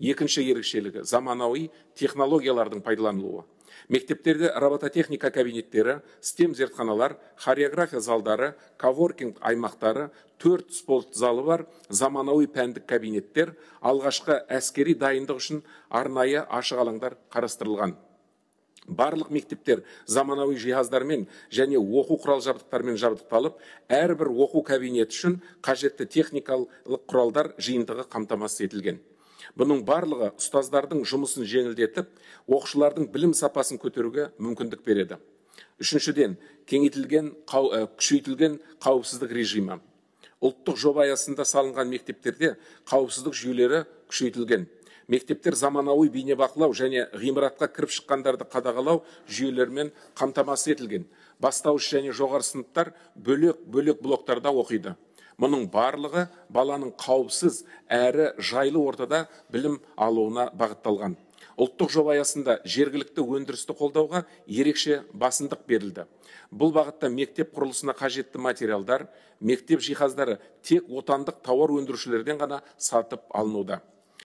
Екінші ерекшелігі – заманауи технологиялардың пайдаланылуы. Мектептерде робототехника кабинеттері, STEM зертханалар, хореография залдары, коворкинг аймақтары, 4 спорт залы бар заманауи пәндік кабинеттер, алғашқы әскери дайындық үшін арнайы ашық алаңдар қарастырылған. Барлық мектептер заманауи жиһаздармен және оқу құрал жабдықтарымен жабдықталып, әрбір оқу кабинеті үшін қажетті техникалық құралдар жиынтығы қамтамасыз етілген. Бұның барлығы ұстаздардың жұмысын жеңілдетіп, оқушылардың білім сапасын көтеруге мүмкіндік береді. Үшіншіден, күшейтілген қауіпсіздік режимі. Ұлттық жоба аясында салынған мектептерде қауіпсіздік жүйелері күшейтілген. Мектептер заманауи бейнебақылау және ғимаратқа кіріп шыққандарды қадағалау жүйелерімен қамтамасыз етілген. Бастауыш және жоғары сыныптар бөлек-бөлек блоктарда оқиды. Мұның барлығы баланың қауіпсіз әрі жайлы ортада білім алуына бағытталған. Ұлттық жоба аясында жергілікті өндірісті қолдауға ерекше басымдық берілді. Бұл бағытта мектеп құрылысына қажетті материалдар, мектеп жиһаздары тек отандық тауар өндірушілерден ғана сатып алынуда.